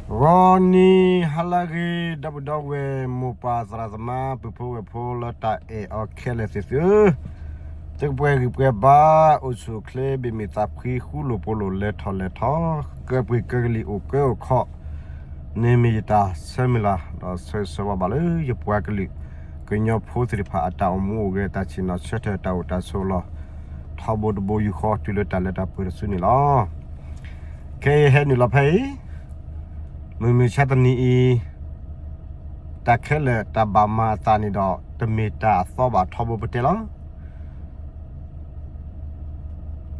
ဂီၤနံၤဟါလၢအဂ့ၤ ဒီပုၢ်ဒီဝဲၢ် မိၢ်ပၢ်သရၣ်သမါ ပုၢ်ဖိဝဲၢ်ဖိလၢတၢ်အဲၣ်အီၤခဲလၢာ်သ့ၣ်သုဧၢ, သုကပှဲၤဂံၢ်ပှဲၤဘါ အိၣ်ဆူၣ်အိၣ်ချ့ ဘၣ်မုာ်သးဖှံ ဃူလိာ်ဖိးလိာ် လဲၤထီၣ်လဲၤထီ ကၢပှ့ၤကၢကလံၤ အိၣ်ကၢအိၣ်ခီ န့ၣ်မ့ၢ်ယတၢ်ဆၢမုၢ်လၢ် ဒီးဆၢဂ့ၤဆၢဝါဘၣ်လၢယပှၤကလုာ် ကညီဖိသ့ၣ်တဖၣ်အတၢ်အိၣ်မူအိၣ်ဂဲၤ တၢ်ဆ့ၣ်နီၤဆၢထၢၣ် တၢ်အိၣ်တၢ်ဆိးလီၢ် ထီဘိတဘိယူၢ်ဃီ တုၤလၢတၢ်လၢတၢ်ပှဲၤတစုန့ၣ်လီၤ. ခဲအံၤဟဲနုာ်လီၤဖဲအံၤ မုၢ်မဆါတနံၤအံၤ တၢ်ခဲလၢာ်တၢ်ဘၣ်မၤအသးန့ၣ်ဒီး တမ့ၢ်တၢ်အသီဘၣ်ထီဘိပတဲလီၤ.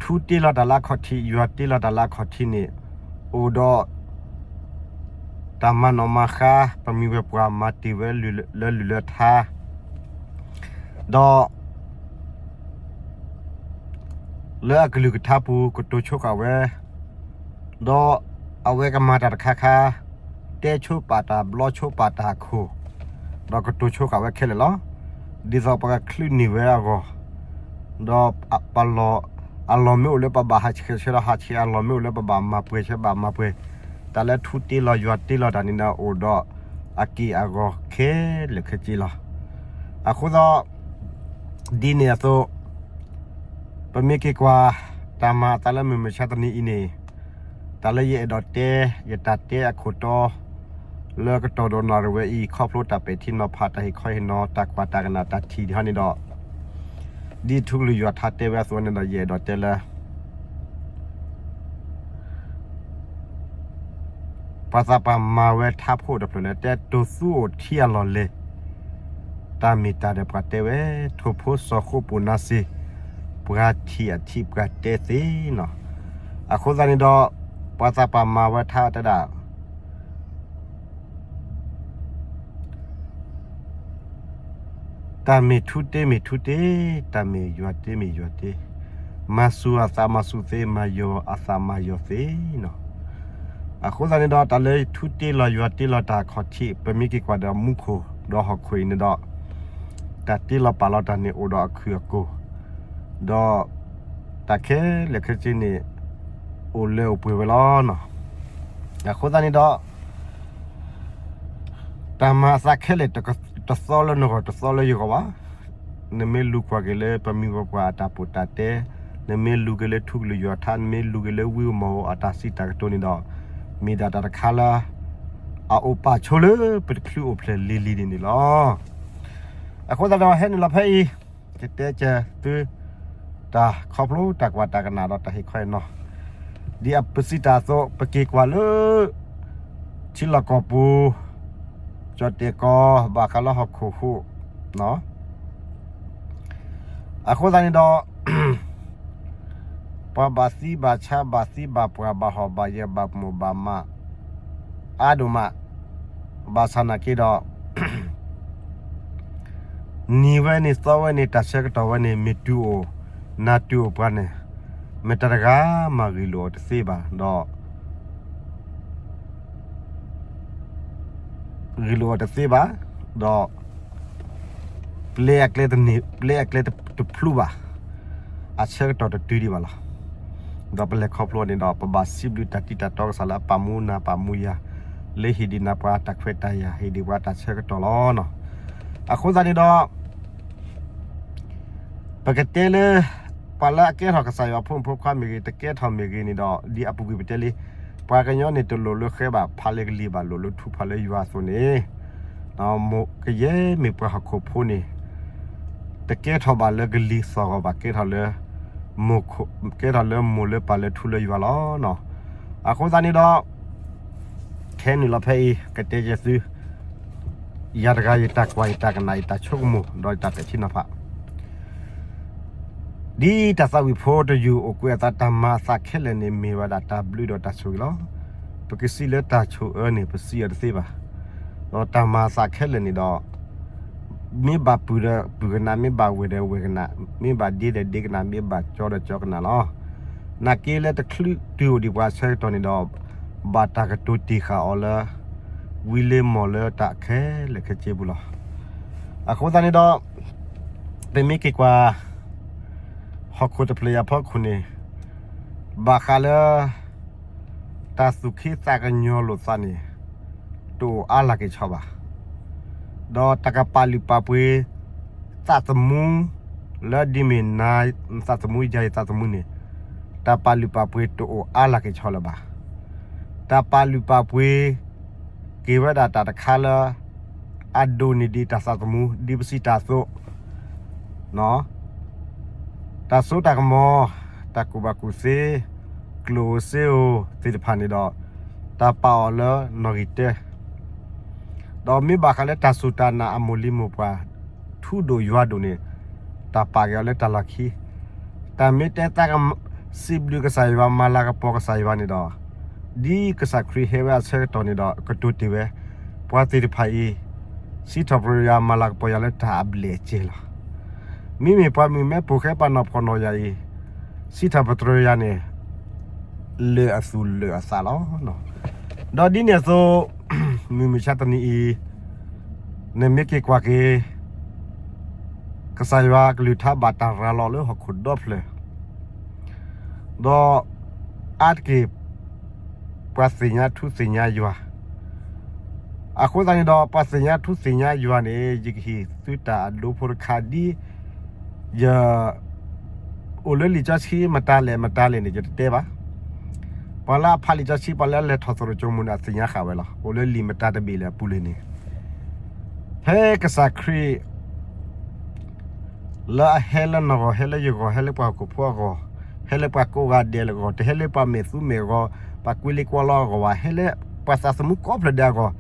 ထူတ့လီၤတၢ်လၢအခီၣ်ထံး ယွၤတ့လီၤတၢ်လၢအခီၣ်ထံးန့ၣ် အိၣ်ဒီး တၢ်မၤနီၣ်မၤဃါ ပမှံၤဝဲပှၤမၤတ့ၢ်ဝဲလၢလုၢ်လၢထါ ဒီး လၢအကလုၢ်ကထါပူၤ ကတိၤဆိဃာ်ဝဲ, ဒီးအဝဲကမၤတၢ်တခါခါ, တဲဆိပာ်တၢ် ဘျီဆိပာ်တၢ်အခိၣ်, ဒီးကတိၤဆိဃာ်ဝဲခဲလၢာ်လီၤ. ဒ်သိးပှၤကချုးန့ၢ်ဝဲအဂီၢ်, ဒီး အလီၢ်မ့ၢ်အိၣ်လၢပဘၣ်ဟးဆှဲးဆှဲးဒီးဟးဆှဲး, အလီၢ်မ့ၢ်အိၣ်လၢပဘၣ်မၤပှဲၤဆှဲးဘၣ်မၤပှဲၤ, တၢ်လၢထူတ့လီၤယွၤတ့လီၤတၢ်န့ၣ်ဒီး အိၣ်ဒီးအက့ၢ်အဂီၤခဲလၢာ်ခဲဆ့လီၤ. အဃိသတး ဒ်န့ၣ်အသိး ပမ့ၢ်က့ၤကွၢ် တၢ်မၤအသးလၢမုၢ်မဆါတနံၤအံၤန့ၣ်, တၢ်လၢယအဲၣ်ဒိးတဲ ယတၢ်တဲအခိၣ်တီ လၢကတီၢ်ဒိၣ်နီၣ်ရံၣ်ဝဲအံၤ ခီဖျိတၢ်ပဲာ်ထံနီၤဖး တၢ်ဟ့ၣ်ခီဟ့ၣ်နီၤ တၢ်ကွၢ်တၢ်ကနၣ် တၢ်ထံၣ်ဒံးဟီန့ၣ်ဒီး, ဒ်ထူကလုၢ်ယွၤထါတဲဝဲအသိးန့ၣ်ဒီး ယအဲၣ်ဒိးတဲလၢ ပှၤသးပှၢ်မၤဝဲထါဖိတဖျၢၣ်လၢ တဲတိၤသူအိၣ်ထံအလီၢ်လဲၣ်, တၢ်မ့ၢ်တၢ်ဒီးပှၤတဲဝဲ, ထိၣ်ဖိစီၤဃိၣ်ပိၣ်နါစ့, ပှၤထံၣ်အထံၣ်ပှၤတဲသ့နီၤ. အဃိသတးန့ၣ်ဒီး ပှၤသးပှၢ်မၤဝဲထါတဲဒၣ် တၢ်မ့ၢ်ထူတ့မ့ၢ်ထူတ့, တၢ်မ့ၢ်ယွၤတ့မ့ၢ်ယွၤတ့, မၤစူၤအသးမၤစူၤသ့, မၤယီၤအသးမၤယီၤသ့နီၤ. အဃိသတးန့ၣ်ဒီး တၢ်လၢထူတ့လီၤယွၤတ့လီၤတၢ်အခီၣ်ထံး ပမ့ၢ်က့ၤကွၢ်ဒီးမူခိၣ်ဒီးဟီၣ်ခိၣ်အံၤန့ၣ်ဒီး, တၢ်တ့လီၤပာ်လီၤတၢ်န့ၣ်အိၣ်ဒီးအခုၣ်အကိၢ်, ဒီးတၢ်ခဲလၢာ်ခဲဆ့န့ၣ် အိၣ်လၢအိၣ်ပှဲၤဝဲလီၤနီၤ. အဃိသတးန့ၣ်ဒီး တၢ်မၤအသးခဲလၢာ် တသီလၢနဂီၢ် တသီလၢယဂီၢ်ဘၣ်. နမ့ၢ်လူၤကွၢ်က့ၤလၢပမှံၤပပှၢ်အတၢ်ပီးတၢ်တဲ, နမ့ၢ်လူၤက့ၤလၢထူကလုၢ်ယွၤထါ, နမ့ၢ်လူၤက့ၤလၢဝံမီၢ်အတၢ်စံးတၢ်ကတိၤန့ၣ်ဒီး, မ့ၢ်ဒၣ်တၢ်တခါလၢ အအိၣ်ပာ်ဆိလၢပတချုးအိၣ်ဖျဲၣ်လံၤလံၤန့ၣ်န့ၣ်လီၤ. အဃိသတးဒီးဟဲနုာ်လီၤဖဲအံၤ, ယတဲကဲသု တၢ်ခီဖျိတၢ်ကွၢ်တၢ်ကနၣ်ဒီးတၢ်ဟ့ၣ်ခီဟ့ၣ်နီၤ, ဒ်အပစံးတၢ်အသိး ပက့ၤကွၢ်လၢ ထံလီၢ်ကီၢ်ပူၤ ကၠီၣ်တဲၣ်ကီၢ် ဘၣ်ဃးလၢဟီၣ်ခိၣ်ဟူး, အဃိသတးန့ၣ်ဒီး ပှၤဘၣ်သံဘၣ်ဆါ ဘၣ်သံဘၣ်ပှၢ် ဘၣ်ဟီၣ်ဘၣ်ယၢၤ ဘၣ်မိၢ်ဘၣ်မး အါဒိၣ်မး, ဘၣ်ဆၣ်နာ်က့ဒီး နံၤဝဲန့ၣ်သီဝဲန့ၣ် တၢ်ဆၢကတီၢ်ဝဲန့ၣ် မ့ၢ်တုၤအိၣ်နၤတုၤအိၣ်ပှၤန့ၣ် မတၤတဂၤမၤဂ့ၢ်လိာ်အီၤတသ့ဘၣ်ဒီး ဂ့ၢ်လိာ်အီၤတသ့ဘၣ်, ဒီး ပျဲအကျဲတန့ၢ် ပျဲအကျဲတဖျူးဘၣ်, အဆၢကတီၢ်တတုၤဒံးဘၣ်လီၤ. ဒီးပလဲၤခီဖျိန့ၣ်ဒီး ပဘၣ်စံးဘျုးတၢ်တံတၢ်တီကစၢ်လၢအပာ်မူနၤပာ်မူယၤ လၢဟ့ၣ်ဒံးနၤပှၤတၢ်ခွဲးတၢ်ယာ် ဟ့ၣ်ဒံးပှၤတၢ်ဆၢကတီၢ်လီၤ. အဃိသတးန့ၣ်ဒီး ပကတဲလၢ ပှၤလၢအကဲထီၣ်ကစၢ်ယွၤအဖိမုၣ်ဖိခွါမ့ၢ်ဂ့ၤ တကဲထီၣ်မ့ၢ်ဂ့ၤန့ၣ်ဒီး ဒ်အပူၤကွံာ်ပတဲလံ, ပှၤကညီန့ၣ်တလိၣ်လၢဃဲဘၣ် ဖးလၢကလံၤဘၣ် လိၣ်လၢထူဖးလၢယွၤအသိးန့ၣ်, ကယဲၢ်မ့ၢ်ပှၤဟီၣ်ခိၣ်ဖိန့ၣ် တကဲထီၣ်ဘၣ်လၢကလံၤသီၣ်ဂီၢ်ဘၣ် ကဲထီၣ်လၢ ကဲထီၣ်လၢမိၢ်လၢပၢ်လၢထူလၢယွၤလီၤ. အဃိသတးန့ၣ်ဒီး ခဲနုာ်လီၤဖဲအံၤ ကတဲယဲၢ်သု ယၤတဂၤယတၢ်ကွၢ်ယတၢ်ကနၣ် ယတၢ်ဆိကမိၣ် ဒီးယတၢ်ပဲာ်ထံနီၤဖး ဒ်တၢ်သးဝံၣ်ဖိတယုၢ်အိၣ်ကွဲးအသး တၢ်မၤအသးခဲလၢာ်န့ၣ် မ့ၢ်ဝဲဒၣ်တၢ်ဘျုးဒီးတၢ်ဆိၣ်ဂ့ၤလီၤ. ပကစံးလၢတၢ်ဆိၣ်အၢန့ၣ် ပစံးအီၤတသ့ဘၣ်. ဒီးတၢ်မၤအသးခဲလၢာ်န့ၣ်ဒီး မ့ၢ်ဘၣ်ပုၢ်ဒီးပုၢ်ကနၣ်, မ့ၢ်ဘၣ်ဝဲၢ်ဒီးဝဲၢ်ကနၣ်, မ့ၢ်ဘၣ်ဒ့ဒီးဒ့ကနၣ်, မ့ၢ်ဘၣ်ကၠီဒီးကၠီကနၣ်လီၤ. နာ်က့လၢတချုးတုၤအိၣ်ဒံးပှၤဆၢကတီၢ်န့ၣ်ဒီး ဘၣ်တၢ်ကတိၤတ့ၢ်ဃာ်အီၤလၢ ဝံလ့မီၢ်လၢတၢ်ခဲလၢာ်ခဲဆ့ပူၤလီၤ. အဃိသတးန့ၣ်ဒီး ပမ့ၢ်က့ၤကွၢ် ဟီၣ်ခိၣ်တဖျၢၣ်အံၤအဖီခိၣ်န့ၣ် ဘၣ်ဃးလၢ တၢ်သူၣ်ခ့သးကညီၤလိာ်သးန့ၣ် တအိၣ်အါလၢ်က့ၤဆီဘၣ်. ဒီးတၢ်ကပာ်လုၢ်ပာ်ပှ့ၤသးသမူ လၢဒ်မ့ၢ်နၤသးသမူ ယၤယသးသမူန့ၣ် တၢ်ပာ်လုၢ်ပာ်ပှ့ၤတအိၣ်အါလၢ်က့ၤဆီလၢၤဘၣ်. တၢ်ပာ်လုၢ်ပာ်ပှ့ၤ က့ၤဝဲဒၣ်တၢ်တခါလၢ အဒိၣ်န့ၢ်ဒံးတၢ်သးသမူ ဒ်ပစံးတၢ်အသိး တၢ်စိတၢ်ကမီၤ, တၢ်ကူၣ်ဘၣ်ကူၣ်သ့, ကျိၣ်ဧိၤစ့ဧိၤသ့ၣ်တဖၣ်န့ၣ်ဒီး တၢ်ပာ်အီၤလၢနီၣ်ဂံၢ်တၢ, ဒီးမ့ၢ်ဘၣ်ဃးလၢတၢ်စူၢ်တၢ်နာ်အမိၢ်လံၤမိၢ်ပှၢ် ထူဒိၣ်ယွၤဒိၣ်န့ၣ် တၢ်ပာ်က့ၤအီၤလၢတၢ်လီၢ်ခံ, တၢ်မ့ၢ်တဲသးက စံးဘျုးကစၢ်ယွၤ မၤလၤကပီၤကစၢ်ယွၤန့ၣ်ဒီး ဒ်ကစၢ်ခရံာ်ဟဲဝဲအဆၢကတီၢ်န့ၣ်ဒီး ကတိၤတ့ၢ်ဝဲ, ပှၤသ့ၣ်တဖၣ်အံၤ စံးထီၣ်ပတြၢၤယွၤ မၤလၤကပီၤယၤလၢတၢ်အဘျဲၣ်အစဲၤလီၤ. မ့မ့ၢ်ပှၤမုၣ်မဲပိာ်ဃဲ ပှၤနီၢ်ဖှီၣ်နီၢ်ယာ်အံၤ စံးထီၣ်ပတြၢၤယၤန့ၣ် လၢာ်အသူၣ်လၢာ်အသးလီၤ. ဒီးဒ်န့ၣ်အသိး မုၢ်မဆါတနံၤအံၤ နမ့ၢ်က့ၤကွၢ်က့ၤ ကစၢ်ယွၤကလုၢ်ကထါဘၣ်တၢ်ရၤလီၤလၢဟီၣ်ခိၣ်ဒီဖျၢၣ် ဒီးအါတက့ၢ် ပှၤသ့ၣ်ညါထူသ့ၣ်ညါယွၤ, အဃိသတးန့ၣ်ဒီး ပှၤသ့ၣ်ညါထူသ့ၣ်ညါယွၤန့ၣ် ယကဟ့ၣ်သုတၢ်အဒိဖိတခါဒ် ယ အိၣ်လၢလံာ်စီဆှံမတၤလဲၣ်မတၤလဲၣ်န့ၣ် ယတတဲဘၣ်. ပှၤလၢအဖးလံာ်စီဆှံ ပှၤလၢအလဲၤထီၣ်သရိာ်ကၠိမူၤန့ၣ် အသ့ၣ်ညါဃာ်ဝဲလီၤ. အိၣ်လၢလံာ်မတၤတဘ့ၣ်လဲၣ်အပူၤလဲၣ်န့ၣ် ဖဲကစၢ်ခရံာ် လၢအဟဲလၢနဂီၢ် ဟဲလၢယဂီၢ် ဟဲလၢပှၤဟီၣ်ခိၣ်ဖိအဂီၢ်, ဟဲလၢပှၤကိးဂၤဒဲးအဂီၢ်, တဟဲလၢပှၤမဲာ်သူမဲာ်ဂီၤ, ပှၤကွံလံကွၢ်လီၤအဂီၢ်ဘၣ်, ဟဲလၢပှၤသးသမူကိးဖျၢၣ်ဒဲးအဂီၢ်,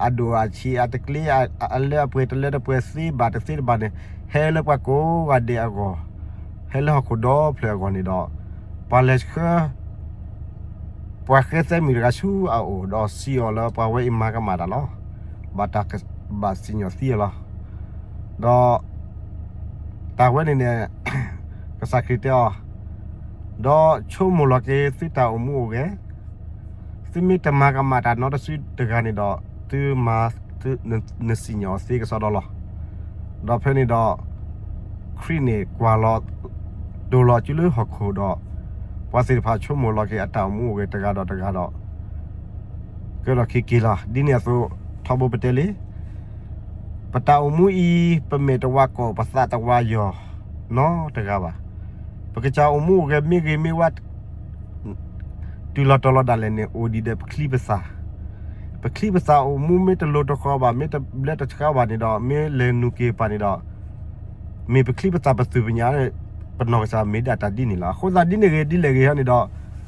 အဒိၣ်အဆံး အတကျ့ အလၢအပှဲၤ တလၢတပှဲၤ သ့ဘၣ်တသ့တဘၣ်န့ၣ် ဟဲလၢပှၤကိးဂၤဒဲးအဂီၢ်, ဟဲလၢဟီၣ်ခိၣ်ဒီဖျၢၣ်အဂီၢ်န့ၣ်ဒီး ပှၤလဲၤဆှၢ ပှၤဃဲသဲမုၣ်တဂၤဆူအအိၣ် ဒီးစံးအီၤလၢပှၤဝဲအံၤမၤကမၣ်တၢ်လီၤ. ဘၣ်တၢ်ဘၣ်စံၣ်ညီၣ်သံအီၤလီၤ. ဒီးတၢ်ဝဲန့ၣ်န့ၣ် ကစၢ်ခရံာ်တဲအီၤ, ဒီးဆိကမိၣ်လီၤက့ၤသုတၢ်အိၣ်မူအိၣ်ဂဲၤ, သုမ့ၢ်တမၤကမၣ်တၢ်နီတစုတဂၤန့ၣ်ဒီး သုမၤ နစံၣ်ညီၣ်အီၤသ့ကစီဒီလီၤ. ဒီးဖဲန့ၣ်ဒီး ခရံာ်န့ၣ်ကွၢ်လီၤ တိၢ်လီၤစုလၢဟီၣ်ခိၣ်ဒီး ပှၤသ့ၣ်တဖၣ်ဆိကမိၣ်လီၤက့ၤအတၢ်အိၣ်မူအိၣ်ဂဲၤတဂၤဒီးတဂၤဒီး ကဲထီၣ်ခံက့ၤလီၤ. ဒ်န့ၣ်အသိး ထီဘိပတဲလံ ပတၢ်အိၣ်မူအံၤ ပမဲာ်တဝါကိး ပသးတဝါယီၤ နီတဂၤဘၣ်. ပကစၢ်အိၣ်မူအိၣ်ဂဲၤမ့ၢ်ဂ့ၤမ့ၢ်ဝါ တုၤလီၤတီၤလီၤဒၣ်လဲာ်န့ၣ် အိၣ်ဒံးဒီးပချံပသၣ်, ပချံပသၣ်အိၣ်မူမ့ၢ်တလိၤတဃီဘၣ် မ့ၢ်တဘျၢတဆှါဘၣ်န့ၣ်ဒီး မ့ၢ်လဲၤနုာ်က့ၤပၢ်န့ၣ်ဒီး မ့ၢ်ပချံပသၣ်ပသူၣ်ပညါ ပနီၢ်ကစၢ်မ့ၢ်ဒၣ်တၢ်ဒ်န့ၣ်လီၤ. အဃိသတးဒ်န့ၣ်ဂ့ၤဒ်လဲၣ်ဂ့ၤဟီန့ၣ်ဒီး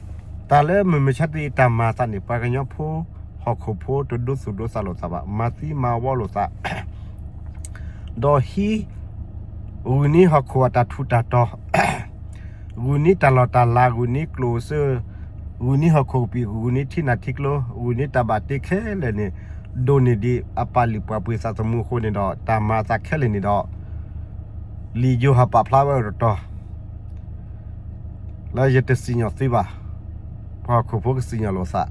တၢ်လၢမုၢ်မဆါတနံၤအံၤတၢ်မၤအသးန့ၣ် ပှၤကညီဖိ ဟီၣ်ခိၣ်ဖိတဒိသူၣ်ဒိသးလိာ်သးဘၣ် မၤသံမၤဝီလိာ်သး ဒီးဟံး ဂုာ်န့ၢ်ဟီၣ်ခိၣ်အတၢ်ထူးတၢ်တီၤ ဂုာ်န့ၢ်တၢ်လီၢ်တၢ်လၤ ဂုာ်န့ၢ်ကျိၣ်စ့ ဂုာ်န့ၢ်ဟီၣ်ခိၣ်ကပံာ် ဂုာ်န့ၢ်ထံနၢ်ထံကျိ ဂုာ်န့ၢ်တၢ်ဘၣ်တ့ခဲလၢာ်န့ၣ် ဒိၣ်န့ၢ်ဒံးအပာ်လုၢ်ပာ်ပှ့ၤသးသမူအဃိန့ၣ်ဒီး တၢ်မၤအသးခဲလၢာ်န့ၣ်ဒီး လံာ်ယိၤဟၣ်ပာ်ဖျါဝဲအီၤတတီၤ လၢယတစံၣ်ညီၣ်သုဘၣ်, ပှၤဟီၣ်ခိၣ်ဖိကစံၣ်ညီၣ်လိာ်သး,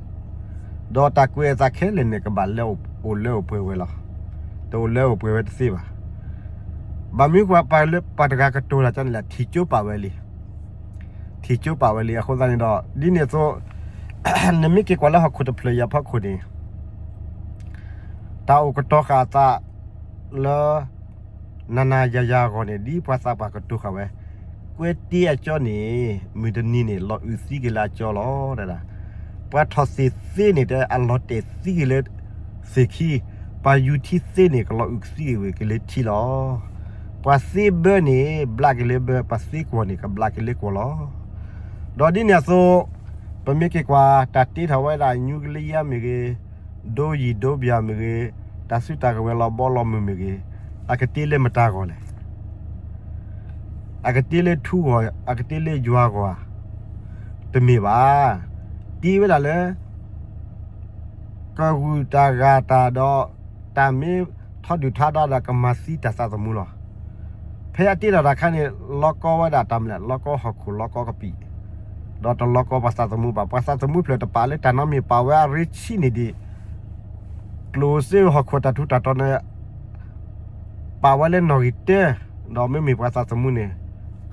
ဒီးတၢ်ကွဲးအသးခဲလၢာ်န့ၣ် ကဘၣ်လၢအိၣ်လၢအိၣ်ပှဲၤဝဲလီၤ. တအိၣ်လၢအိၣ်ပှဲၤဝဲတသ့ဘၣ်. ဘၣ်မနုၤပှၤလၢပှၤတဂၤကတိၤတၢ်ကန့ၣ်လဲၣ် ထံၣ်ကၠိပာ်ဝဲလံ, ထံၣ်ကၠိပာ်ဝဲလံ. အဃိသတးန့ၣ်ဒီး ဒ်န့ၣ်အသိး နမ့ၢ်က့ၤကွၢ်လၢဟီၣ်ခိၣ်တဖျၢၣ်အံၤအဖီခိၣ်န့ၣ် တၢ်အိၣ်ကတီၤဃာ်အသးလၢ နၤနၤယၤယၤအဂီၢ်န့ၣ် ဒ်ပှၤသးပှၢ်ကတိၤဃာ်ဝဲ, ကွဲတ့အကၠီန့ၣ် မုၢ်တနံၤန့ၣ် လီၤအုးသံက့ၤလၢအကၠီလီၤ. ပှၤထီၣ်သ့ၣ်သ့န့ၣ် တဲအလီၤတဲာ်သံက့ၤလၢသ့ၣ်ခံ, ပှၤယူၤထံသ့န့ၣ် ကလီၤအုးသံက့ၤဝဲက့ၤလၢထံလီၤ. ပှၤသ့ဘၢန့ၣ် ဘျးက့ၤလၢဘၢ, ပှၤသ့ကွီၢ်န့ၣ် ကဘျးက့ၤလၢကွီၢ်လီၤ. ဒီးဒ်န့ၣ်အသိး ပမ့ၢ်က့ၤကွၢ် တၢ်တ့ထီၣ်ဝဲဒၣ် nuclear မ့ၢ်ဂ့ၤ, ဒိယံာ်ဒိဘျၢမ့ၢ်ဂ့ၤ, တၢ်စုတၢ်ကဝဲၤလီၤဘီလီၤမုၢ်မ့ၢ်ဂ့ၤ, အကတ့လၢမတၤအဂီၢ်လဲၣ်. အကတ့လၢထူဂီၢ်, အကတ့လၢယွၤဂီၢ်ဧါ. တမ့ၢ်ဘၣ်. တ့ဝဲဒၣ်လၢ ကဂုာ်တၢ်ဂၤတၢ်ဒီး တၢ်မ့ၢ်ထီဒုၣ်ထီဒါဒီးကမၤသံတၢ်သးသမူလီၤ. ဖဲအတ့ထီၣ်တၢ်ခါန့ၣ် လီၤကီဝဲဒၣ်တၢ်မနုၤလဲၣ်, လီၤကီဟီၣ်ခိၣ် လီၤကီကပံာ်, ဒီးတလီၤကီပှၤသးသမူဘၣ်. ပှၤသးသမူဖျၢၣ်တပာ်လၢတၢ်နီတမံၤ ပာ်ဝဲအရ့ဆံန့ၣ်ဒံး ကျိၣ်စ့ဟီၣ်ခိၣ်တၢ်ထူးတၢ်တီၤန့ၣ် ပာ်ဝဲလၢနီၣ်ဂံၢ်တၢ, ဒီးမ့မ့ၢ်ပှၤသးသမူန့ၣ်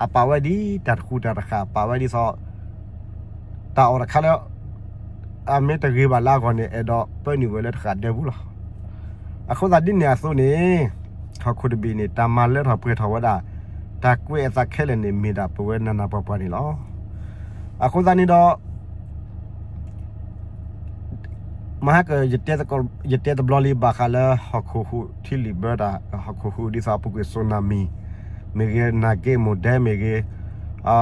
အပာ်ဝဲဒ်တၢ်တဃူတၢ်တဃာ် ပာ်ဝဲဒ်သိး တၢ်အီၣ်တခါလၢ တ အမ့ၢ်တဂ့ၤဘၣ်လၢအဂီၢ်န့ၣ် အဲၣ်ဒိးပၢနုာ်ဝဲလၢတဃးဒၢပူၤလီၤ. အဃိသတးဒ်န့ၣ်အသိးန့ၣ် ဟီၣ်ခိၣ်တဘ့ၣ်န့ၣ် တၢ်မၤလၢထီၣ်ပှဲၤထီၣ်ဝဲဒၣ် တၢ်ကွဲးအသးခဲလၢာ်န့ၣ် မ့ၢ်ဒၣ်ပဝဲနးနးပှၤပှၤန့ၣ်လီၤ. အဃိသတးန့ၣ်ဒီး မဟါက ယတဲတဘျီလံ ဘၣ်ဃးလၢဟီၣ်ခိၣ်ဟူးထံလုာ်ဘၢတၢ် ဟီၣ်ခိၣ်ဟူးဒ်သိးအပူၤကွံာ် tsunami မ့ၢ်ဂ့ၤ, နာ်က့ မူဒဲမ့ၢ်ဂ့ၤ,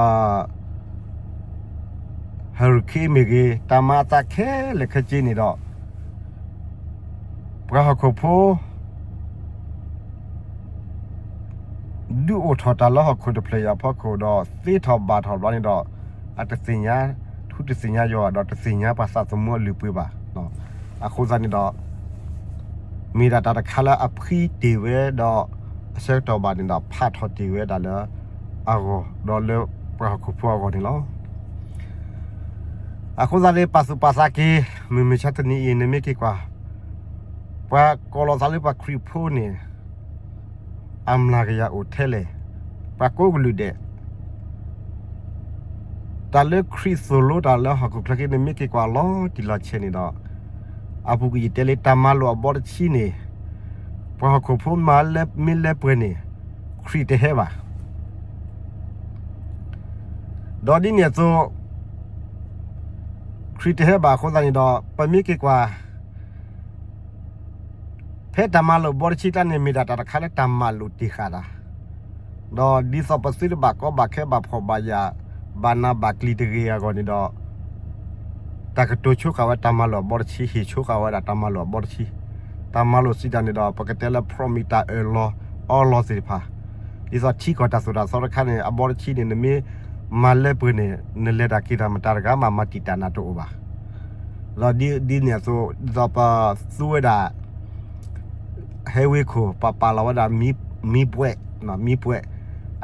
hurricane မ့ၢ်ဂ့ၤ, တၢ်မၤအသးခဲလၢာ်ခဲဆ့န့ၣ်ဒီး ပှၤဟီၣ်ခိၣ်ဖိ ဒုးအိၣ်ထီၣ်တၢ်လၢဟီၣ်ခိၣ်တဖျၢၣ်အံၤအဖီခိၣ်ဒီး သ့ထီၣ်ဘၣ်ထီၣ်ဘျီန့ၣ်ဒီး အတသ့ၣ်ညါထူတသ့ၣ်ညါယွၤဒီး တသ့ၣ်ညါပှၤသးသမူအလုၢ်အပှ့ၤဘၣ်. အဃိသတးန့ၣ်ဒီး မ့ၢ်ဒၣ်တၢ်တခါလၢအဖှံတ့ၢ်ဝဲဒီး အဆၢကတီၢ်ဘၣ်န့ၣ်ဒီး ဖးထီၣ်တ့ၢ်ဝဲဒၣ်လၢအဂီၢ် ဒီးလၢပှၤဟီၣ်ခိၣ်ဖိအဂီၢ်န့ၣ်လီၤ. အဃိသတးန့ၣ် ပာ်သူၣ်ပာ်သးက့ၤ မုၢ်မဆါတနံၤအံၤ နမ့ၢ်က့ၤကွၢ် ပှၤကိးလီၤသးလၢပှၤခရံာ်ဖိန့ၣ် အမျးကယၤအိၣ်ထဲလဲၣ်, ပှၤကိးကလုာ်ဒဲး, တၢ်လၢခရံာ်သိၣ်လိတၢ်လၢဟီၣ်ခိၣ်ချၢက့ နမ့ၢ်က့ၤကွၢ်လီၤတံၢ်လီၤဆဲးန့ၣ်ဒီး အပူၤကွံာ်ယတဲလံ တၢ်မၤလိာ်အဘီတဆံန့ၣ် ပှၤဟီၣ်ခိၣ်ဖိမၤလၢမ့ၢ်လၢပှဲၤန့ၣ် ခရံာ်တဟဲဘၣ်. ဒီးဒ်န့ၣ်အသိး ခရံာ်တဟဲဘၣ်အဃိသတးန့ၣ်ဒီး ပမ့ၢ်က့ၤကွၢ် ဖဲတၢ်မၤလိာ်ဘီတဆံကျါန့ၣ် မ့ၢ်ဒၣ်တၢ်တခါလၢတၢ်မၤလိာ်တ့ၢ်ဃာ်တၢ်, ဒီးဒ်သိးပသုတဘၣ်ကီဘၣ်ခဲဘၣ်ဖှီၣ်ဘၣ်ယာ် ဘၣ်နးဘၣ်ကျံၤတဂ့ၤအဂီၢ်န့ၣ်ဒီး တၢ်ကတိၤဆိဃာ်ဝဲတၢ်မၤလိာ်အဘီတဆံ ဟ့ၣ်ဆိဃာ်ဝဲဒၣ်တၢ်မၤလိာ်အဘီတဆံ, တၢ်မၤလိာ်စံးတၢ်န့ၣ်ဒီး ပကတဲလၢ ဖျီမံၤတၢ်အၢၣ်လီၤအီလီၤသ့ၣ်တဖၣ်, ဒ်သိးထံကီၢ်တၢ်သိၣ်တၢ်သီတခါန့ၣ် အဘီတဆံန့ၣ် နမ့ၢ်မၤလၢပှဲၤန့ၣ် နလဲၤတၢ်က့ၤတၢ်မတၤတဂၤမး မၤတံာ်တာ်နၤတအိၣ်ဘၣ်. ဒီးဒ်န့ၣ်အသိး ဒ်သိးပသူဝဲဒၣ် ဟဲဝ့ခိၣ် ပပာ်လီၤဝဲဒၣ် မံပှဲး, မံပှဲး,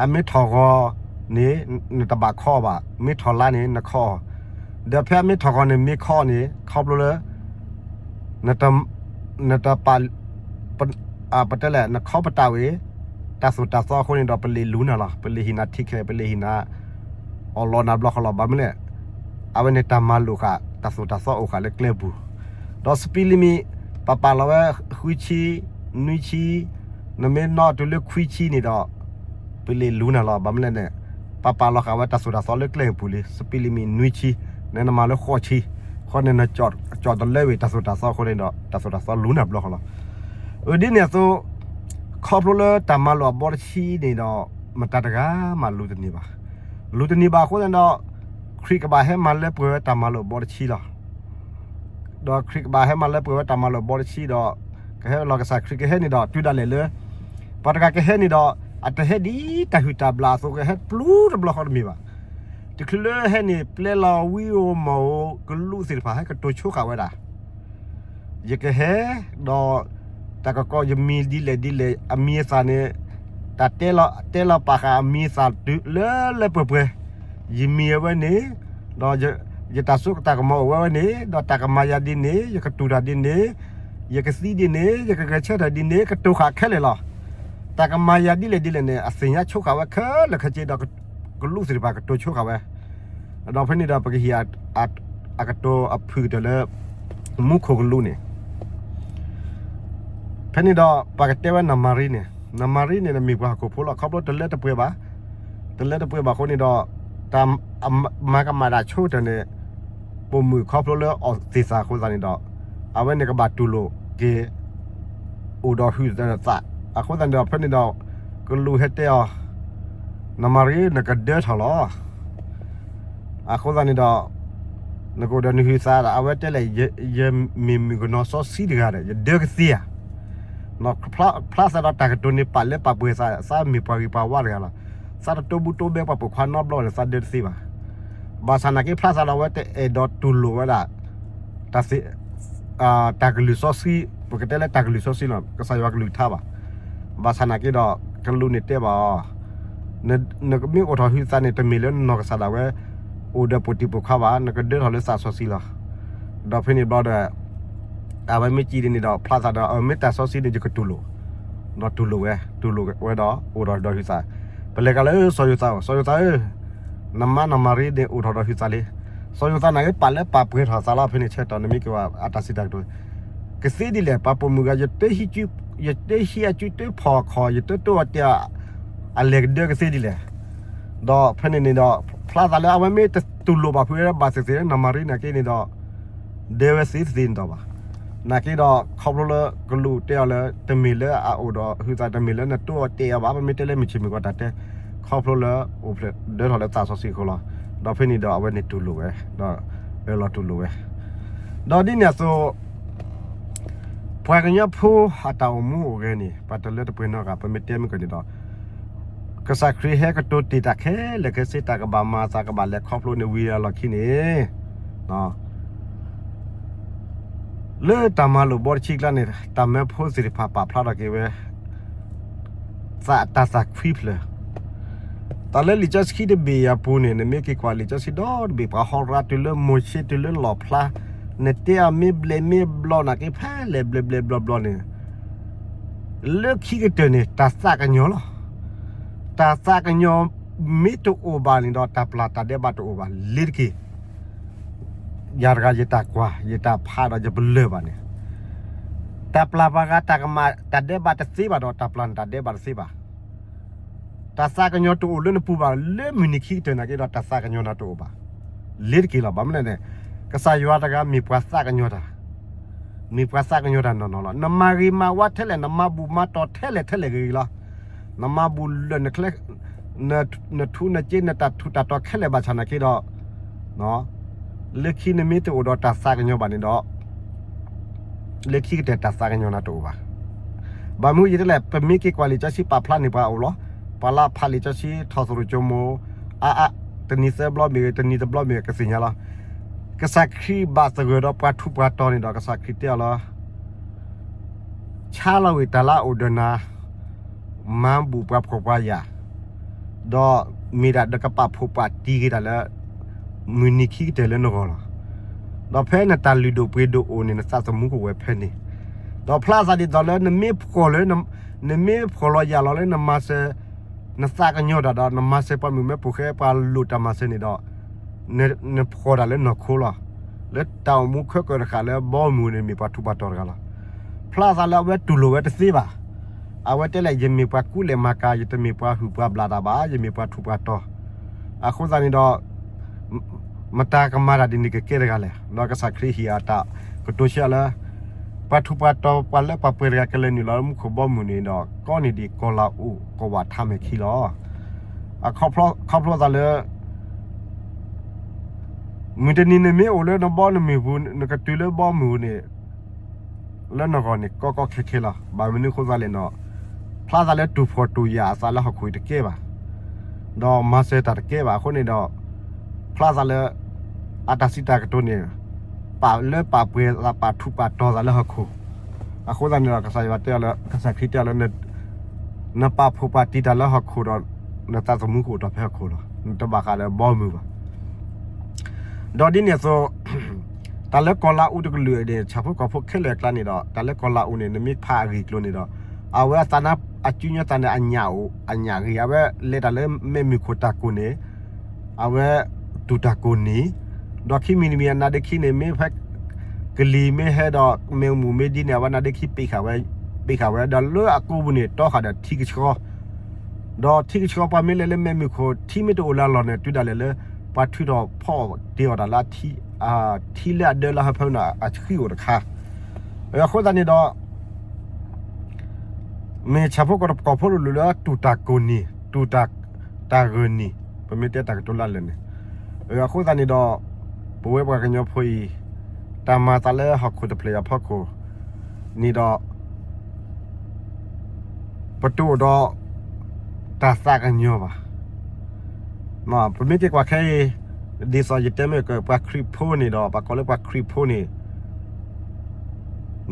အမ့ၢ်ထီၣ်ဂီၤန့ၣ် နတဘၣ်ခီအီၤဘၣ်, မ့ၢ်ထီၣ်လါန့ၣ် နခီအီၤ, ဒီးဖဲအမ့ၢ်ထီၣ်ဂီၤန့ၣ် မ့ၢ်ခီအီၤန့ၣ် ခီဖျိလၢ နတပာ် ပတဲလဲၣ် နခီပတာ်ဝံၤ တၢ်သိၣ်တၢ်သီအဃိန့ၣ်ဒီး ပလ့ၣ်လူနၤလီၤ, ပလ့ၣ်ဟ့ၣ်နၤထံခဲ ပလ့ၣ်ဟ့ၣ်နၤ အီၣ်လီၤနၤဘျီဃီလီၤ. ဘၣ်မနုၤလဲၣ်, အဝဲန့ၣ်တၢ်မၤလိာ်ဃာ် တၢ်သိၣ်တၢ်သီအိၣ်ဃာ်လၢကျဲပူၤ, ဒီး speed limit ပပာ်လီၤဝဲ ဃုဆံ, နွံဆံ, နမ့ၢ်နီၣ်တုၤလၢခွံဆံန့ၣ်ဒီး ပလ့ၣ်လူနၤလီၤ. ဘၣ်မနုၤလဲၣ်န့ၣ် ပပာ်လီၤဃာ်ဝဲတၢ်သိၣ်တၢ်သီလၢကျဲပူၤလံ, speed limit နွံဆံ, နမၤလၢဃိးဆံ, ဃိန့ၣ် နကၠီၣ်တလၢဝံၤ တၢ်သိၣ်တၢ်သီအဃိန့ၣ်ဒီး တၢ်သိၣ်တၢ်သီလူနၤဘျီဃီလီၤ. အဒ်န့ၣ်အသိး ခီဖျိလၢတၢ်မၤလိာ်အဘီတဆံန့ၣ်ဒီး မတၤတဂၤမးလူတန့ၢ်ဘၣ်. လူတန့ၢ်ဘၣ်အဃိန့ၣ်ဒီး ခရံာ်ကဘၣ်ဟဲမၤလၢပှဲၤဝဲတၢ်မၤလိာ်အဘီတဆံလီၤ. ဒီးခရံာ်ကဘၣ်ဟဲမၤလၢပှဲၤဝဲတၢ်မၤလိာ်အဘီတဆံဒီး ကဟဲလီၤကစၢ်ခရံာ်ကဟဲန့ၣ်ဒီး တုၤဒၣ်လဲာ်လၢ ပှၤတဂၤကဟဲန့ၣ်ဒီး အတဟဲဒ်တၢ်ဟုၣ်တၢ်ဘျၣ်အသိး ကဟဲပျူၤတဘျီဃီတမ့ၢ်ဘၣ်. တချုးလၢဟဲန့ၣ် ပျဲလီၤဝံဧိၤမီၢ်ဧိၤ ကလူးသ့ၣ်တဖၣ် ဟဲကတိၤဆိဃာ်ဝဲဒၣ် ယကဟဲ ဒီး တၢ်ကကိးယမံၤဒ်လဲၣ်ဒ်လဲၣ် အမံၤအသၣ်န့ၣ် တၢ်တဲလီၤ တဲလီၤပာ်ဃာ်အမံၤအသၣ်တုၤလၢလၢပှဲၤပှဲၤ, ယမံၤအဝဲန့ၣ် ဒီး ယတၢ်စိကတၢ်ကမီၤအိၣ်ဝဲဝဲန့ၣ် ဒီးတၢ်ကမၤယၤဒ်န့ၣ် ယကတူၢ်တၢ်ဒ်န့ၣ် ယကသံဒ်န့ၣ် ယကဂဲၤဆၢထၢၣ်ဒ်န့ၣ် ကတိၤဃာ်ခဲလၢာ်လီၤ. တၢ်ကမၤယၤဒ်လဲၣ်ဒ်လဲၣ်န့ၣ် အသ့ၣ်ညါဆိဃာ်ဝဲခဲလၢာ်ခဲဆ့ဒီး ကလူးသ့ၣ်တဖၣ်ကတိၤဆိဃာ်ဝဲ ဒီးဖဲန့ၣ်ဒီး ပကဟ့ၣ် အကတိၤအဖုၣ်ကတၢၢ်လၢ မူခိၣ်ကလူးန့ၣ် ဖဲန့ၣ်ဒီး ပှၤကတဲဝဲနမၤရံန့ၣ် နမၤရံန့ၣ် နမ့ၢ်ပှၤဟီၣ်ခိၣ်ဖိလီၤ. ခီဖျိတလၢတပှဲၤဘၣ်, တလၢတပှဲၤဘၣ်အဃိန့ၣ်ဒီး တၢ်မၤကမၣ်တၢ်ဆိကတၢၢ်န့ၣ် ပိာ်မုၣ်ခီဖျိလၢအီၣ်သ့ၣ်သၣ်အဃိသတးန့ၣ်ဒီး အဝဲန့ၣ်ကဘၣ်တူၢ်လိာ်က့ၤ အိၣ်ဒီးဟုၣ်သး အဃိသတးန့ၣ်ဒီး ဖဲန့ၣ်ဒီး ကလူးဟဲတဲအီၤ နမၤရံ နကဒၢထီၣ်လီၤ. အဃိသတးန့ၣ်ဒီး နကအိၣ်ဒီးနဟုၣ်သးဒီး အဝဲတဲလဲၣ် ယမ့ၢ်မုၣ်ကနီၤစီဆှံတဂၤဒီး ယဒၢကသ့ဧါ. ဖျါသးဒီးတၢ်ကတိၤန့ၣ် ပာ်လၢပာ်ပှဲၤသး သးမ့ၢ်ပှၤဂ့ၤပှၤဝါတဂၤလီၤ. သးတတိဘၣ်တိဘဲပှၤပိာ်ခွါနီတဘျီန့ၣ် သးဒၢတသ့ဘၣ်. ဘၣ်ဆၣ်နာ်က့ ဖျါသးဒီးအဝဲတအဲၣ်ဒိးတူၢ်လိာ်ဝဲဒၣ် တၢ်ကလုၢ်စီဆှံ, ပကတဲလၢတၢ်ကလုၢ်စီဆှံလီၤ, ကစၢ်ယွၤကလုၢ်ကထါဘၣ်. ဘၣ်ဆၣ်နာ်က့ဒီး ကလူးန့ၣ်တဲဘၣ်အီၤ, နမ့ၢ်အိၣ်ထီၣ်ဟုၣ်သးန့ၣ် တမ့ၢ်လၢနနီၢ်ကစၢ်ဒၣ်ဝဲ အိၣ်ဒီးပိာ်တံၢ်ပိာ်ခွါဘၣ်, နကဒၢထီၣ်လၢသးစီဆှံလီၤ. ဒီးဖဲန့ၣ်ဘျီဒီး အဝဲမ့ၢ်စံးဒ်န့ၣ်ဒီး ဖျါသးဒီး အမ့ၢ်တၢ်စီဆှံန့ၣ် ယကတူၢ်လိာ်, ဒီးတူၢ်လိာ်ဝဲ, တူၢ်လိာ်ဝဲဒီး အိၣ်ထီၣ်ဒီးဟုၣ်သး. ပလဲၤကဒီးလၢစီၤယိၤသးအအိၣ်, စီၤယိၤသးဧၢ, နမါနမၤရံန့ၣ် အိၣ်ထီၣ်ဒီးဟုၣ်သးလံ. စီၤယိၤသးန့ၣ်က့ ပာ်လၢပာ်ပှဲၤထီၣ်သးလီၤ ဖဲန့ၣ်ဆၢကတီၢ် နမ့ၢ်က့ၤဝဲအတၢ်စံးတၢ်ကတိၤ, ကသ့ဒ်လဲၣ် ပှၤပိာ်မုၣ်ဂၤ ယတဟံးအစုတဖီၣ်ခီၣ် ယတတိၢ်အီၤတဲအီၤ အလဲၤကဒၢကသ့ဒ်လဲၣ်. ဒီးဖဲန့ၣ်န့ၣ်ဒီး ဖျါသးလၢအဝဲမ့ၢ်တတူၢ်လိာ်ဘၣ်ဖုးဝဲဘၣ်သ့ၣ်သ့ၣ် နမၤရံနာ်က့န့ၣ်ဒီး ဒဲဝဲသ့တသ့န့ၣ်ဒီးဘၣ်. နာ်က့ဒီး ခီဖျိလၢကလူးတဲအီၤလၢ တမ့ၢ်လၢအအိၣ်ဒီးဟုသး တမ့ၢ်လၢနတိၢ်အီၤတဲအီၤဘၣ်, ပမ့ၢ်တဲလၢမုၢ်ဆ့ၣ်မုၢ်ဂီၤတၢ်တဲ, ခီဖျိလၢအိၣ်ဖျဲၣ်ဒၢထီၣ်လၢသးစီဆှံအဃိလီၤ. ဒီးဖဲန့ၣ်ဒီး အဝဲန့ၣ်တူၢ်လိာ်ဝဲ ဒီးအၢၣ်လီၤတူၢ်လိာ်ဝဲ. ဒီးဒ်န့ၣ်အသိး ပှၤကညီဖိအတၢ်အိၣ်မူအိၣ်ဂဲၤန့ၣ် ပှၤတလၢတပှဲၤနီတဂၤ ပမ့ၢ်တဲမ့ၢ်ကီးန့ၣ်ဒီး ကစၢ်ခရံာ်ဟဲကတိၤတ့ၢ်တၢ်ခဲလၢာ်ခဲဆ့ တၢ်ကဘၣ်မၤသးကဘၣ်လဲၤခီဖျိန့ၣ် ဝံၤအလီၢ်ခံန့ၣ် လၢတၢ်မၤလိာ်ဘီတဆံကျါန့ၣ် တၢ်မၢဖိသ့ၣ်တဖၣ်ပာ်ဖျါထီၣ်က့ၤဝဲ သးတၢ်သးခွံဖျၢၣ်, တၢ်လၢလံာ်စီဆှံတဘ့ၣ်အပူၤန့ၣ် နမ့ၢ်က့ၤကွၢ်လံာ်စီဆှံဒီတဘ့ၣ် ပှၤဟီရၤတုၤလၢမိၤၡ့တုၤလၢလီၣ်ဖျါ, နတဲအီၤမ့ၢ်ဘျဲးမ့ၢ်ဘျီနာ်က့ ဖဲလဲၣ်ဘျဲးဘျဲးဘျီဘျီန့ၣ် လၢခံကတၢၢ်န့ၣ် တၢ်သးကညီၤလီၤ. တၢ်သးကညီၤမ့ၢ်တအိၣ်ဘၣ်န့ၣ်ဒီး တၢ်ပျၢ်တၢ်ဒဲးဘးတအိၣ်ဘၣ် လ့ၤတက့ၢ်. ယၤတဂၤယတၢ်ကွၢ် ယတၢ်ဖးဒီးယပလၢၢ်ဘၣ်န့ၣ် တၢ်ပျၢ်ပှၤဂၤတၢ်ကမၣ်တၢ်ဒဲးဘးတသ့ဘၣ်ဒီး တၢ်ပျၢ်န့ၣ်တၢ်ဒဲးဘးတသ့ဘၣ်. တၢ်သးကညီၤတအိၣ်လၢနပူၤဘၣ် လၢမုၢ်နံၤခံကတၢၢ်နာ်က့ဒီး တၢ်သးကညီၤနၤတအိၣ်ဘၣ် လ့ၤတက့ၢ်လီၤ. ဘၣ်မနုၤလဲၣ်န့ၣ် ကစၢ်ယွၤတဂၤမ့ၢ်ပှၤသးကညီၤတၢ် မ့ၢ်ပှၤသးကညီၤတၢ်နီၢ်နီၢ်လီၤ. နမၤဂ့ၤမၤဝါထဲလဲၣ် နမၤဘူၣ်မၤတီၢ်ထဲလဲၣ်ထဲလဲၣ်ဂ့ၤဂ့ၤလီၤ. နမၤဘူၣ်လၢာ်နချဲ နထူးနက့ နတၢ်ထူးတၢ်တီၤခဲလၢာ်ဘၣ်ဆၣ်နာ်က့ဒီး လၢခံနမ့ၢ်တအိၣ်ဒီးတၢ်သးကညီၤဘၣ်န့ၣ်ဒီး လၢခံကတၢၢ်တၢ်သးကညီၤနၤတအိၣ်ဘၣ်. ဘၣ်မနုၤယတဲလဲၣ် ပမ့ၢ်က့ၤကွၢ်လံာ်စီဆှံပာ်ဖျါန့ၢ်ပှၤအိၣ်လီၤ. ပှၤလၢဖးလံာ်စီဆှံထီၣ်သရူးကၠိမိၢ် အါအါ တနံၤသၢဘျီမ့ၢ်ဂ့ၤ တနံၤတဘျီမ့ၢ်ဂ့ၤ ကသ့ၣ်ညါလီၤ. ကစၢ်ခရံာ်ဘၣ်သဂၢၢ်ဒီးပှၤထူးပှၤတီၤန့ၣ်ဒီး ကစၢ်ခရံာ်တဲအီၤလီၤ ဆါလီၤဝံၤတၢ်လၢအအိၣ်ဒီးနၤ, မၤဘူၣ်ပှၤဖှီၣ်ပှၤယာ်, ဒီးမ့ၢ်ဒၣ်ဒီးကပာ်ဖှိၣ်ပာ်တံၢ်က့ၤတၢ်လၢ မုၢ်နံၤခံကတၢၢ်လၢနဂီၢ်လီၤ. ဒီးဖဲနတၢ်လုၢ်ဒိၣ်ပှ့ၤဒိၣ်အိၣ်န့ၣ် နသးသမူကအိၣ်ဝဲဖဲန့ၣ်, ဒီးဖျါသးဒ်သိးလၢနမ့ၢ်ဖှီၣ်လၢ နမ့ၢ်ဖှီၣ်လီၤယာ်လီၤလၢနမၤစၢၤ နသးကညီၤတၢ်ဒီး နမၤစၢၤပှၤမုၣ်မဲပိာ်ဃဲ ပှၤလိၣ်တၢ်မၤစၢၤန့ၣ်ဒီး နဖှီၣ်တၢ်လၢနီၢ်ခိလီၤ. လၢတၢ်အိၣ်မူခဲကၢၢ်တဃၣ်လၢဘီမုၢ်န့ၣ် မ့ၢ်ပှၤထူးပှၤတီၤတဂၤလီၤ. ဖျါသးလၢအဝဲတူၢ်လိာ်ဝဲတသ့ဘၣ်. အဝဲတဲလဲၣ် ယမ့ၢ်ပှၤကူလဲၢ်မၤကၤ ယတမ့ၢ်ပှၤဟုၣ်ပှၤဘျၣ်တၢ်ဘၣ်, ယမ့ၢ်ပှၤထူးပှၤတီၤ, အဃိသတးန့ၣ်ဒီး မတၤကမၤတၢ်ဒ်န့ၣ်ကကဲတဂၤလဲၣ်. ဒီးကစၢ်ခရံာ်ဟ့ၣ်အတၢ်ကတိၤဆံးလၢ ပှၤထူးပှၤတီၤ ပှၤလၢပှၤပှဲၤတဂၤ ကလဲၤနုာ်လီၤလၢမူခိၣ်ဘီမုၢ်န့ၣ်ဒီး ကီန့ၢ်ဒံးကီၤလၤအူးကဝးထါမဲာ်ခံလီၤ. အခီဖျိသးလၢ မုၢ်တနံၤန့ၣ်မ့ၢ်အိၣ်လၢနဘီနမုၢ်ပူၤ နကတုၤလၢဘီမုၢ်န့ၣ် လၢနဂီၢ်န့ၣ် ကီကီခဲခဲလီၤ. ဘၣ်မနုၤအဃိသတးလဲၣ်န့ၣ် ဖျါသးလၢတူၢ်ဖှီၣ်တူၢ်ယာ်အသးလၢဟီၣ်ခိၣ်အံၤတကဲဘၣ်, ဒီးမၤစၢၤတၢ်တကဲဘၣ်အဃိန့ၣ်ဒီး ဖျါသးလၢ အတၢ်စံးတၢ်ကတိၤန့ၣ် ပာ်လၢပာ်ပှဲၤသး ပာ်ထူးပာ်တီၤသးလၢဟီၣ်ခိၣ်, အဃိသတးန့ၣ်ဒီး ကစၢ်ယွၤတဲအီၤလၢ ကစၢ်ခရံာ်တဲအီၤလၢ နပာ်ဖှိၣ်ပာ်တံၢ်တၢ်လၢဟီၣ်ခိၣ်ဒီး နသးသမူကအိၣ်တီၢ်ဖဲဟီၣ်ခိၣ်လီၤ. နတဘၣ်ဃးဒီးဘီမုၢ်ဘၣ်. ဒီးဒ်န့ၣ်အသိး တၢ်လၢကီၤလၤအူးတကလုာ်န့ၣ် ဆၣ်ဖိကီၢ်ဖိခဲလၢာ်အကျါန့ၣ်ဒီး တၢ်လၢကီၤလၤအူးန့ၣ် နမ့ၢ်ဖးအဂ့ၢ်အကျိၤန့ၣ်ဒီး အဝဲအသးနါ အစုညါသးန့ၣ် အညၣ်အိၣ် အညၣ်ဂ့ၤ အဝဲလဲၤတၢ်လၢမဲးမုၢ်ခိၣ်တၢ်ကိၢ်န့ၣ် အဝဲတူၢ်တၢ်ကိၢ်နံၤ, ဒီးခံမံၤတမံၤအနါဒ့ခံန့ၣ် မ့ၢ်ဖဲကလံၤမ့ၢ်ဟဲဒီး မဲးမုၢ်မ့ၢ်ဒ်န့ၣ် အဝဲနါဒ့ခံပ့ၤဃာ်ဝဲ, ပ့ၤဃာ်ဝဲ ဒီးလၢအကိာ်ပူၤန့ၣ် တီဃာ်ဒီးထံကဆှီ ဒီးထံကဆှီပှၤမ့ၢ်လဲၤလၢမဲးမုၢ်ခိၣ် ထံမ့ၢ်တအိၣ်လၢအလီၢ်န့ၣ် တုၤဒၣ်လဲာ်လၢ ပှၤထုးထီၣ်ဖီၣ်တ့ၢ်အီၤတၢ်လၢ ထံလၢအဒၢလၢဟၢဖၢနၤ အဃံအိၣ်တခါ, အဃိသတးန့ၣ်ဒီး မ့ၢ်ဆၣ်ဖိကီၢ်ဖိတကလုာ်လၢတူၢ်တၢ်ကိၢ်နံၤ တူၢ်တၢ်ဂၢၢ်နံၤ ပမ့ၢ်တဲတၢ်ကတိၤလၢလၢာ်န့ၣ်, အဃိသတးန့ၣ်ဒီး ပဝဲပှၤကညီဖိအံၤ တၢ်မၤသးလၢဟီၣ်ခိၣ်တဖျၢၣ်အံၤအဖီခိၣ်န့ၣ်ဒီး ပတအိၣ်ဒီး တၢ်သးကညီၤဘၣ်. ပမ့ၢ်က့ၤကွၢ်ခဲအံၤ ဒ်သိးယတဲမ့ၢ်ကပှၤခရံာ်ဖိန့ၣ်ဒီး ပကိးလၢပှၤခရံာ်ဖိန့ၣ်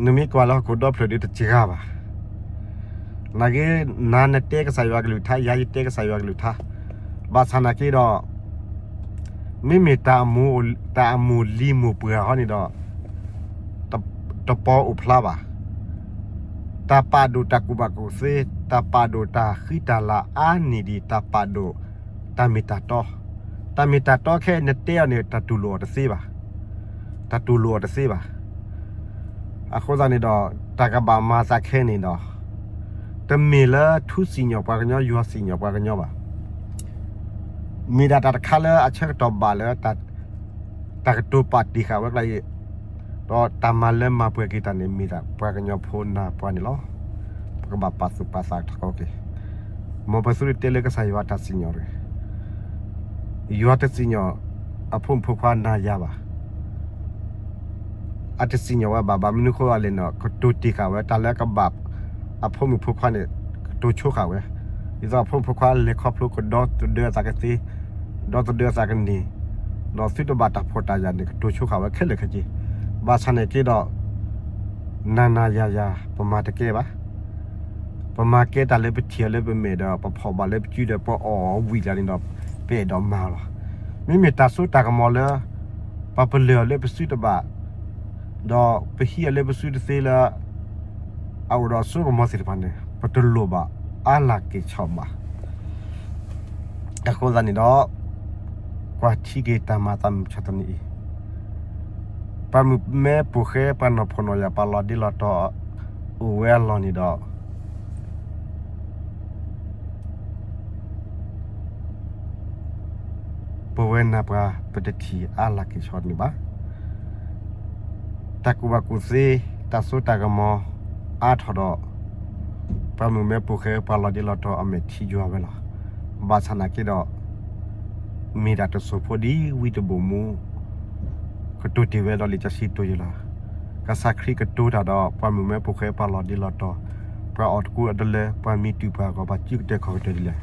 နမ့ၢ်ကွၢ်လၢဟီၣ်ခိၣ်ဒီဖျၢၣ်ဒီးတစှၤဘၣ်. နာ်က့ နၤနတဲကစၢ်ယွၤကလုၢ်ကထါ ယၤယတဲကစၢ်ယွၤကလုၢ်ကထါ, ဘၣ်ဆၣ်နာ်က့ဒီး မ့မ့ၢ်တၢ်အမိၢ်လံၤမိၢ်ပှၢ်ဟီန့ၣ်ဒီး တပီၤအိၣ်ဖျါဘၣ်. တၢ်ပာ်ဒိၣ်တၢ်ကူၣ်ဘၣ်ကူၣ်သ့, တၢ်ပာ်ဒိၣ်တၢ်ဃံတၢ်လၤအါနံၣ်ဒံး တၢ်ပာ်ဒိၣ်တၢ်မ့ၢ်တၢ်တီ, တၢ်မ့ၢ်တၢ်တီခဲအံၤနတဲအီၤန့ၣ် တၢ်တူၢ်လိာ်အီၤတသ့ဘၣ်. တၢ်တူၢ်လိာ်အီၤတသ့ဘၣ်. အဃိသတးန့ၣ်ဒီး တၢ်ကဘၣ်မၤသးခဲန့ၣ်ဒီး တမ့ၢ်လၢထူစံၣ်ညီၣ်ပှၤကညီ ယွၤစံၣ်ညီၣ်ပှၤကညီဘၣ်. မ့ၢ်ဒၣ်တၢ်တခါလၢအဆၢကတီၢ်ဘၣ်လၢ တၢ်ကတိၤပာ်တ့ၢ်ဃာ်ဝဲကျါအံၤ, ဒီးတၢ်မၤလၢမၤပှဲၤက့ၤတၢ်န့ၣ် မ့ၢ်ဒၣ်ပှၤကညီဖိနၤပှၤန့ၣ်လီၤ. ပကဘၣ်ပာ်သူၣ်ပာ်သးတက့ၢ်. မ်ပသုတတဲလၢကစၢ်ယွၤတၢ်စံၣ်ညီၣ်တဂ့ၤ. ယွၤတစံၣ်ညီၣ်အဖိမုၣ်ဖိခွါနၤယၤဘၣ်. အတစံၣ်ညီၣ်ဝဲဘၣ်. ဘၣ်မနုၤဃိလဲၣ်န့ၣ် ကတိၤတ့ၢ်ဃာ်ဝဲ တၢ်လၢကဘၣ် အဖိမုၣ်ဖိခွါန့ၣ် ကတိၤဆိဃာ်ဝဲ. ဒ်သိးအဖိမုၣ်ဖိခွါလဲၤခီဖျိကဒီသဒၢအသးကသ့, ဒီသဒၢအသးကန့ၢ်, ဒီးသုတဘၣ်တၢ်ဖှီၣ်တၢ်ယာ်န့ၣ် ကတိၤဆိဃာ်ဝဲခဲလၢာ်ခဲဆ့. ဘၣ်ဆၣ်န့ၣ်က့ဒီး နၤနၤယၤယၤ ပမၤတကဲဘၣ်. ပမၤကဲတၢ်လၢပထံၣ်အီၤလၢပမဲာ်ဒီး ပဖီၣ်ဘၣ်လၢပစုဒီး ပအီၣ်အီၤဝံၤလၢ်န့ၣ်ဒီး ပအဲၣ်ဒိးမၤအီၤလီၤ. မ့မ့ၢ်တၢ်စိတၢ်ကမီၤလၢ ပပလၢၢ်အီၤလၢပစုတဘၣ်, ဒီးပဟံးအီၤလၢပစုတသ့လၢ အအိၣ်ဒီးစိကမီၤသ့ၣ်တဖၣ်န့ၣ် ပတလိၣ်ဘၣ်အါလၢ်က့ၤဆီၣ်ဘၣ်. အဃိသတးန့ၣ်ဒီး ကွၢ်ထံက့ၤတၢ်မၤသးမုၢ်မဆါတနံၤအံၤ, ပှၤမုၣ်မဲပိာ်ဃဲ ပှၤနီၢ်ဖှီၣ်နီၢ်ယာ် ပှၤလီၤဒ့လီၤတီၤ အိၣ်ဝဲအလီၢ်န့ၣ်ဒီး ပဝဲနၤပှၤ ပတထံၣ်အါလၢ်က့ၤဆီၣ်န့ၣ်ဘၣ်. တၢ်ကူၣ်ဘၣ်ကူၣ်သ့ တၢ်စိတၢ်ကမီၤအါထီၣ်ဒီး ပှၤမုၣ်မဲပိာ်ဃဲ ပှၤလီၤဒ့လီၤတီၤ အမဲာ်ထံယွၤဝဲလီၤ. ဘၣ်ဆၣ်နာ်က့ဒီး မ့ၢ်ဒၣ်တစိၢ်ဖိဒ်ဝံတဘိၣ်မူ ကတိၤတ့ၢ်ဝဲဒီးလံာ်စီဆှံကတိၤယဲလီၤ. ကစၢ်ခရံာ်ကတိၤတၢ်ဒီး ပှၤမုၣ်မဲပိာ်ဃဲ ပှၤလီၤဒ့လီၤတီၤ, ပှၤအီၣ်တကူအီၤတလၢ ပှၤမံတုၤပှၤဂီၢ် ပှၤစုကတၢၢ်ခီၣ်ကတၢၢ်ဒ်လဲၣ်.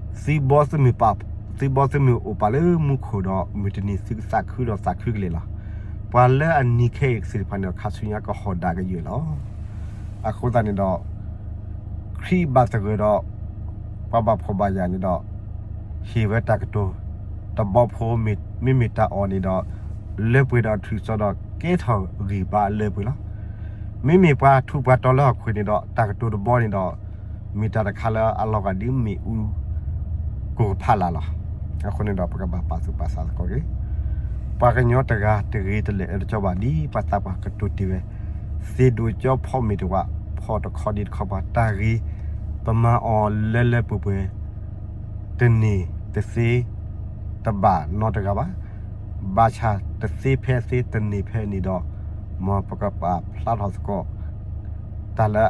သံဘီသမုၢ်ပာ်, သံဘီသမုၢ်အိၣ်ပာ်လၢမူခိၣ်ဒီး မုၢ်တနံၤသုကသးခုဒီးသးခုကလဲာ်လီၤ. ပှၤလၢအနံၤခဲအံၤသ့ၣ်တဖၣ်န့ၣ် ခါဆူညါကဟီၣ်ဒၣ်ကယဲၢ်လီၤ. အဃိသတးန့ၣ်ဒီး ခရံာ်ဘၣ်သဂၢၢ်ဒီး ပှၤဘၣ်ဖှီၣ်ဘၣ်ယာ်န့ၣ်ဒီး ဟ့ၣ်ဝဲတၢ်ကတိၤတဘီဖိ မ့မ့ၢ်တၢ်အီၣ်န့ၣ်ဒီး လၢပှဲၤဒီးထူၣ်စီဒီး ကဲထီၣ်ဂံၢ်ဘါလၢပှဲၤလီၤ. မ့မ့ၢ်ပှၤထူးပှၤတီၤလၢဟီၣ်ခိၣ်န့ၣ်ဒီး တၢ်ကတိၤတဘီန့ၣ်ဒီး မ့ၢ်တၢ်တခါလၢအလီၤဂာ်ဒ်မ့ၣ်အူကိၢ်ကဖးလၢ်လီၤ. အဃိန့ၣ်ဒီး ပကဘၣ်ပာ်သူၣ်ပာ်သးသကိးက့ၤ ပှၤကညီတဂၤတဂ့ၤတလဲၣ်အၢတကီဘၣ် ဒ်ပှၤသးပှၢ်ကတိၤတ့ၢ်ဝဲ, သ့ၣ်ဒိၣ်ကၠီဖီမ့ၢ်တဝး ဖီၣ်တခီဒံးတခီပှၤ တၢ်ဂ့ၤ ပမၤအီၤလၢလၢပှဲၤပှဲၤ တန့ၢ်တသ့ တဘၣ်နီတဂၤဘၣ်. ဘၣ်ဆၣ်တသ့ဖဲအသ့တန့ၢ်ဖဲန့ၣ်ဒီး မ်ပကပာ်ဖျါထီၣ်သကိး တၢ်လၢ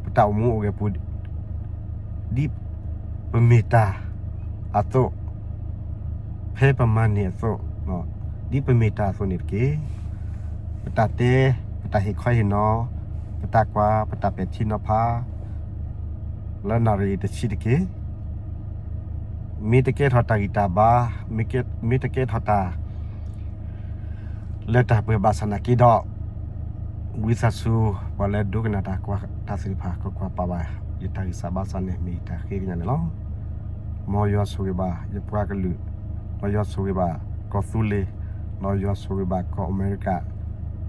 ပတၢ်အိၣ်မူအိၣ်ဂဲၤပူၤ ဒ်ပမ့ၢ်တၢ်အသိး ဖဲပမၤန့ၢ်အသိး ဒ်ပမ့ၢ်တၢ်အသိးန့ၣ်တက့ၢ်. ပတၢ်တဲ ပတၢ်ဟ့ၣ်ခီဟ့ၣ်နီၤ ပတၢ်ကွၢ် ပတၢ်ပဲာ်ထံနီၤဖး လၢနၣ်ရံၣ်အံၤတဆံးတက့ၢ်. မ့ၢ်တကဲထီၣ်တၢ်ဂံၢ်တၢ်ဘါ မ့ၢ်တကဲထီၣ်တၢ် လၢတၢ်ပှဲၤဘၣ်ဆၣ်နာ်က့ဒီး ဝံသးစူၤ ပှၤလၢဒိကနၣ်တၢ်ကွၢ်တၢ်သ့ၣ်တဖၣ် ကကွၢ်ပာ်ဘၣ် ယတၢ်ဂံၢ်စၢ်ဘါစၢ်န့ၣ် မ့ၢ်ယတၢ်ဃ့ကညးန့ၣ်လီၤ. မ်ယွၤဆိၣ်ဂ့ၤဘၣ် ယပှၤကလုာ်, ဒီးယွၤဆိၣ်ဂ့ၤဘၣ် ကီၢ်သူလ့ၤ, ဒီးယွၤဆိၣ်ဂ့ၤဘၣ်ကီၢ်အမဲရကၤ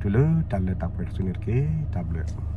တုၤလၢတၢ်လၢတၢ်ပှဲၤတစုန့ၣ်တက့ၢ်. တၢ်ဘျုး